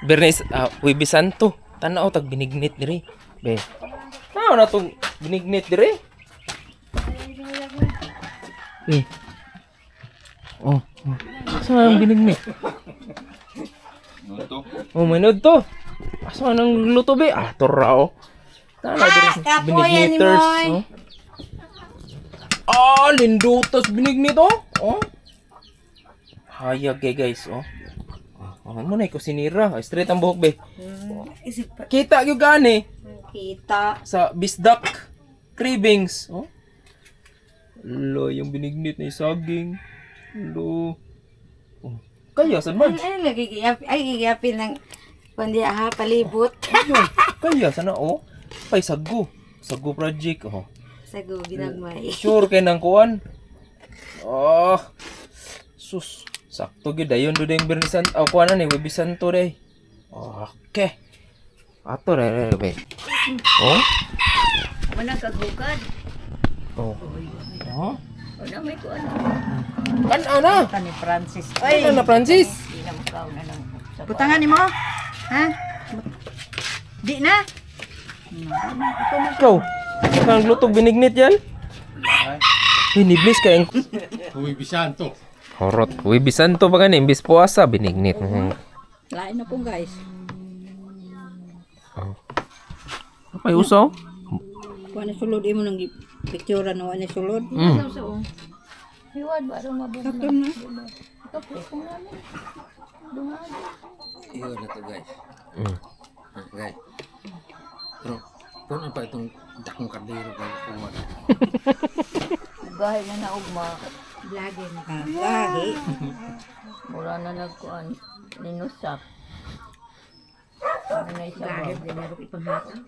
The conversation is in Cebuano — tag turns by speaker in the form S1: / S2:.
S1: Bernes, Huwebes Santo. Tanaw tag binignit diri. Be. Tanaw na tong binignit diri. Eh. Oh. Oh. Saan ang binignit?
S2: Luto.
S1: Oh, may to. Asa nang luto be? Ah, tora oh. Tanaw diri
S3: Ah, kapoy,
S1: binigniters.
S3: animoy.
S1: Oh. Ah, lindutos binignit oh. Oh. Hayag kay guys oh. Oh, mo na kusinira. Straight ang buhok be.
S3: Isip pa.
S1: Kita gyud gani
S3: Kita.
S1: sa bisdak cravings. Oh. Lo, yung binignit na saging. Lo. Oh. Kaya sa man.
S3: Ay, lagi giyap, ay giyapin ng kundi ha palibot.
S1: Ayun, kaya sana oh. Pay sago. Sago project oh.
S3: Sago ginagmay.
S1: Sure kay nang kuan. Oh. Sus, sakto gyud dayon do ding Bernisan. Oh, kuan na ni Huwebes Santo day. Okay. Ato re re be. Oh.
S4: Wala kagukad.
S1: Oh. Oh.
S4: Wala may kuan.
S1: Kan ana.
S4: Ni Francis.
S1: Kan na Francis.
S4: Di na makaw na ng sa
S5: Butangan nimo? Ha? Di na?
S1: Ikaw. Ikaw ang lutog binignit yan. Uy, niblis kay ang
S2: Huwebes Santo.
S1: Horot. Huwebes Santo pa gani imbis puasa binignit.
S4: Lain na po, guys.
S1: Oh. Apay usaw?
S5: Wa na sulod imo nang picture na wa na sulod.
S4: Hiwad ba ro mabog
S5: Sakto na.
S4: Kapoy ko na.
S2: Iyo na to, guys. Ah, guys. Pero kung ano pa itong dakong kardero kay kuha.
S4: Gahi na na ugma.
S3: Vlogger na.
S5: Ah, gahi.
S4: Mura na nagkuan linusak. Ano na isa
S3: Vlogger din meron ipanghatag.